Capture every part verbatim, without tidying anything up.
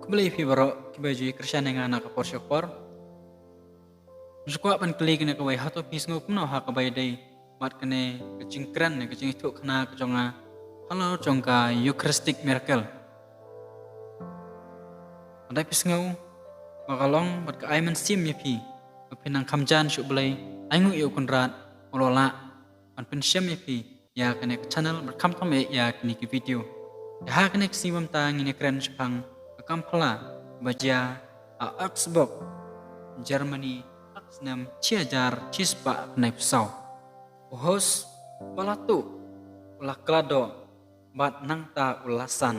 Khublei phi baroh kiba ju ïa kyrshan ïa nga na ka por sha ka por. Ju kwah ban kylli kane kawei, hato phi sngew kumno ha kaba ïadei bad kane ka jingkren ne ka jingïathuhkhana ka jong nga halor jong ka Eucharistic Miracle? Lada phi sngew ba ka long bad ka ai mynsiem ïa phi ba phin nang kham jan sha U Blei, ainguh ïa U Kynrad u la lah ban pynshem ïa phi ïa kane ka channel bad khamtam eh ïa kine ki video. Te ha kane ka sngi mynta ngin ïa kren shaphang ka kam phylla ba jia ha Augsburg, Germany, ha ka snem shi hajar shispah khyndai phew saw. U Hus ba la tuh u la kylla doh bad nangta u la san.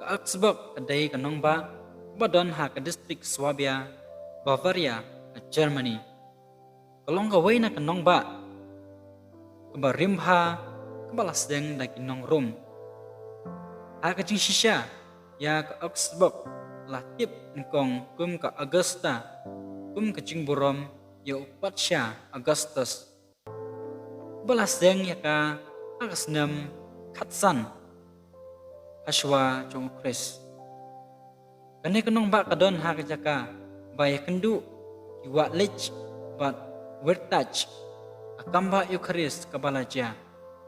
Ka Augsburg ka dei ka nongbah ba don ha ka district Swabia, Bavaria, ha Germany. Ka long kawei na ka nongbah kaba rim bha kaba la sdang da ki nong Rom. Ha ka jingshisha ïa ka Augsburg la tip nyngkong kum ka Augusta, kum ka jingburom ïa u patsha Augustus, ba la sdang ïa ka ha ka snem khatsan hashwa jong U Khrist. Kane ka nongbah ka don ha ka jaka ba ïakynduh ki wah leit bad wertach. Ka kam bah Eucharist kaba la jia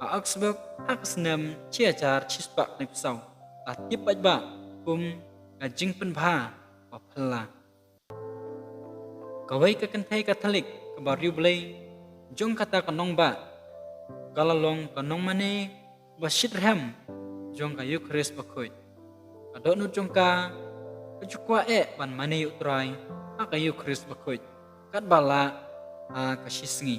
ha Augsburg ha ka snem shi hajar shispah khyndai phew saw la tip paidbah kum ka jingpynbha ba phylla. Kawei ka kynthei Katholik kaba riewblei jong kata ka nongbah ka la long ka nongmane ba shitrhem jong ka Eucharist bakhuid. Ka dohnud jong ka ka ju kwah eh ban mane ïa U Trai ha ka Eucharist bakhuid katba lah ha ka shisngi.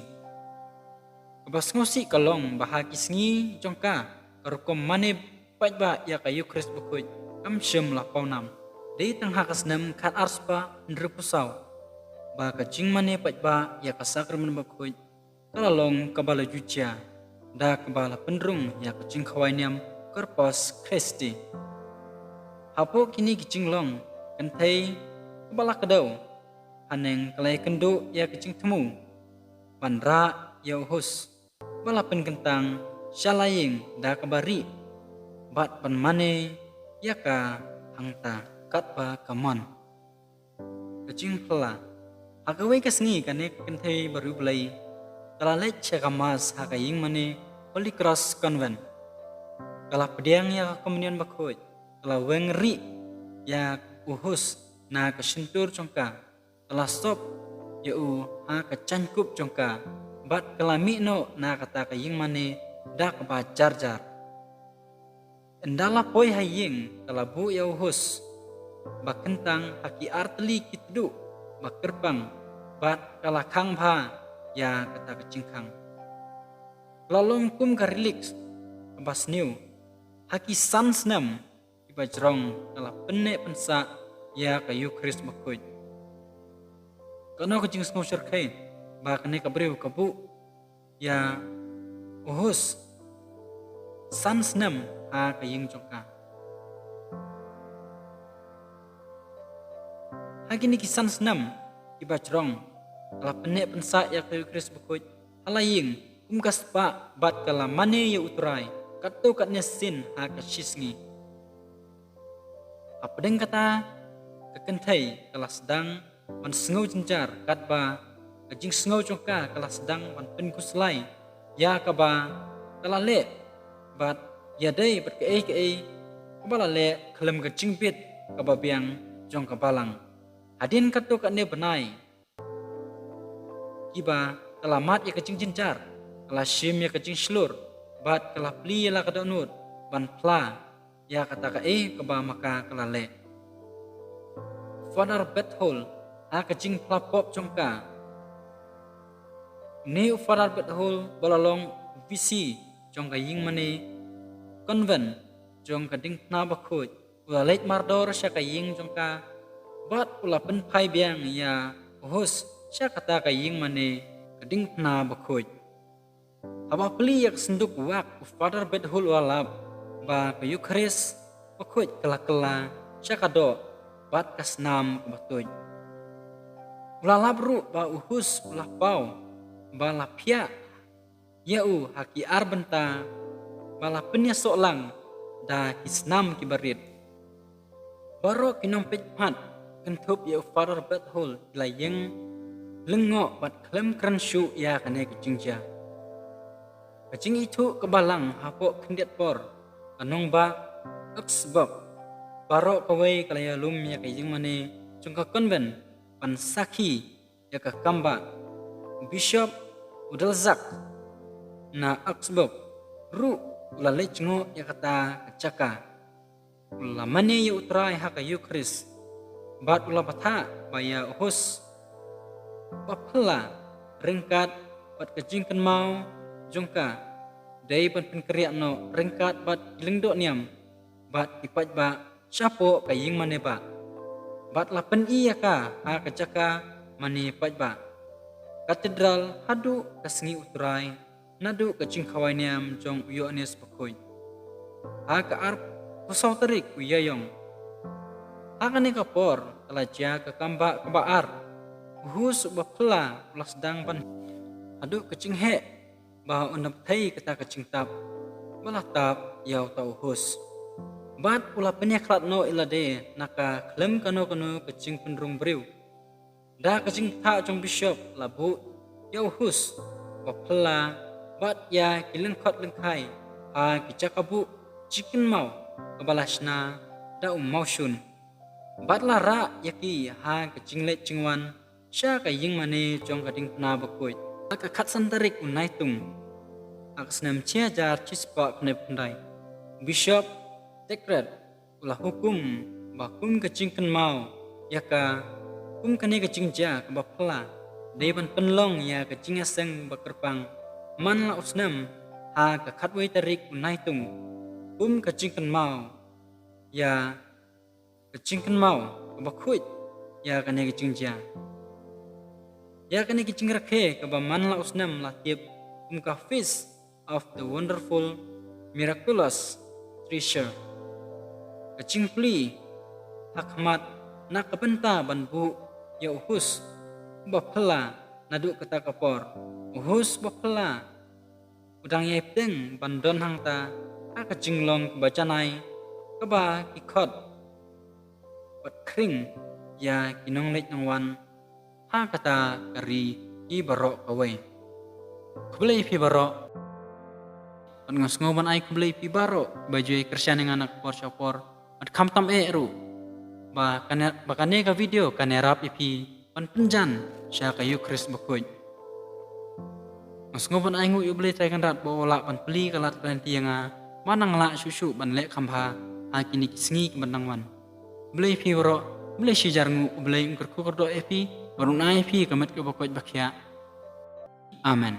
Kaba sngewsih ka long ba ha ki sngi jong ka ka rukom mane paidbah ïa ka Eucharist bakhuid kam shym la pawnam. Dei tang ha ka snem khatar spah hynriew phew saw ba ka jingmane paidbah ïa ka Sakramen bakhuid ka la long kaba la ju jia da kaba la pynrung ïa ka jingkhawai niam Corpus Christi. Hapoh kine ki jinglong, ka kynthei kaba la kdew haneng ka la ïakynduh ïa ka jingthmu ban rah ïa U Hus ba la pynkyntang sha la ïing da kaba rieh bad ban mane ïa ka hangta katba ka mon. Ka jingphylla. Ha kawei ka sngi kane ka kynthei ba riewblei ka la leit sha ka Mass ha ka ïingmane Holy Cross Convent. Ka la pdiang ïa ka Communion bakhuid, ka la weng rieh ïa U Hus na ka shyntur jong ka, ka la sop ïa u ha ka jaiñkup jong ka bad ka la mih noh na kata ka ïingmane da kaba jar jar. Ynda la poi ha ïing ka la buh ïa U Hus ba kyntang ha ki artylli ki tduh ba kyrpang bad ka la khang bha ïa kata ka jingkhang. Ka la long kum ka relic kaba sniew. Ha ki san snem kiba jrong ka la pynneh pynsah ïa ka Eucharist bakhuid. Kano ka jingsngewsyrkhei ba kane ka briew ka buh ïa U Hus san snem ha ka ïing jong ka. Ha kine ki san snem kiba jrong ka la pynneh pynsah ïa ka Eucharist bakhuid ha la ïing kum ka spah bad ka la mane ïa U Trai katto katne sien ha ka shisngi. Hapdeng kata ka kynthei ka la sdang ban sngew jynjar katba ka jingsngew jong ka ka la sdang ban pynkhuslai ïa kaba ka la leh bad ïadei bad kaei kaei kaba la leh khlem ka jingbit kaba biang jong ka balang. Hadien katto katne bnai kiba ka la mad ïa ka jingjynjar, ka la shim ïa ka jingshlur bad ka la plie ïa la ka dohnud ban phla ïa kata kaei kaba ma ka ka la leh. Father Bethel ha ka jingphla pop jong ka. Une u Father Bethel ba la long VC jong ka ïingmane convent jong ka diengphna bakhuid, u la leit mardor sha ka ïing jong ka bad u la pynphai biang ïa U Hus sha kata ka ïingmane ka diengphna bakhuid. Haba plie ïa ka synduk wak, u Father Bethel u la lap ba ka Eucharist bakhuid ka la kylla sha ka doh bad ka snam kaba tuid. U la lap ruh ba U Hus u la paw ba la phiah ïa u ha ki ar bynta ba la pynïasoh lang da ki snam kiba rit. Baroh ki nongpeit phad kynthup ïa u Father Berthold ki la ïeng lyngngoh bad khlem kren shuh ïa kane ka jingjia. Ka jingithuh kaba lang hapoh khyndiat por ka nongbah Augsburg baroh kawei ka la ïalum ïa ka ïingmane jong ka convent ban sakhi ïa ka kambah. U Bishop u Dalzak na Augsburg ruh u la leit jngoh ïa kata ka jaka. U la mane ïa U Trai ha ka Eukharist bad u la batai ba ïa u Huss ba phylla ryngkat bad ka jingkynmaw jong ka dei ban pynkhreh noh ryngkat bad ki lyngdoh niam bad ki paidbah shapoh ka ïingmane bah. Bad la pyni ïa ka ha ka jaka mane paidbah, katedral haduh ka sngi U Trai naduh ka jingkhawai niam jong u Ïoannis Bakhuid ha ka arphew saw tarik u Ïaïong. Ha kane ka por ka la jia ka kambah kaba ar. U Huss uba phylla u la sdang ban haduh ka jingheh ba un da pynthei kata ka jingtap ba la tap ïa uta u Huss. Bad u la pynïakhlad noh ïa lade na ka khlem kano kano ka jingpynrung briew. Da ka jingthoh jong u Bishop la buh ïa u Huss ba phylla bad ïa ki lyngkhot lyngkhai ha ki jaka buh jingkynmaw kaba la shna da u mawshun. Bad la rah ïa ki ha ka jingleit jingwan sha ka ïingmane jong ka diengphna bakhuid ha ka khatsan tarik u Naitung ha ka snem shi hajar shispah khyndai phew khyndai. Bishop Tancred u la hukum ba kum ka jingkynmaw ïa ka, kum kane ka jingjia kaba phylla dei ban pynlong ïa ka jingïaseng ba kyrpang man la u snem ha ka khatwei tarik u Naitung, kum ka jingkynmaw ïa ka jingkynmaw kaba khuid ïa kane ka jingjia. Ïa kane ka jingrakhe kaba man la u snem la tip kum ka Feast of the Wonderful Miraculous Treasure. Ka jingplie ha khmat na ka bynta ban buh ïa u Huss ba phylla naduh kata ka por. U Huss ba phylla u dang ïai pdiang ban don hangta ha ka jinglong kaba janai kaba ki khot bad khring ïa ki nongleit nongwan ha kata ka ri ki baroh kawei. Khublei ïa phi baroh. Bad nga sngew ban ai khublei ïa phi baroh ba ju ïai kyrshan ïa nga na ka por sha ka por. Bad khamtam eh ruh ba kane, ba kane ka video kan ïarap ïa phi ban pynjan sha ka Eukharist bakhuid. Nga sngew ban ai nguh ïa U Blei Trai Kynrad ba u lah ban plie ka lad ka lynti ïa nga ba ngan lah shuh shuh ban leh kham bha ha kine ki sngi kiban dang wan. Khublei ïa phi baroh, U Blei shi hajar nguh, U Blei un kyrkhu kyrdoh ïa phi bad un ai ïa phi ka met kaba koit ba khiah. Amen.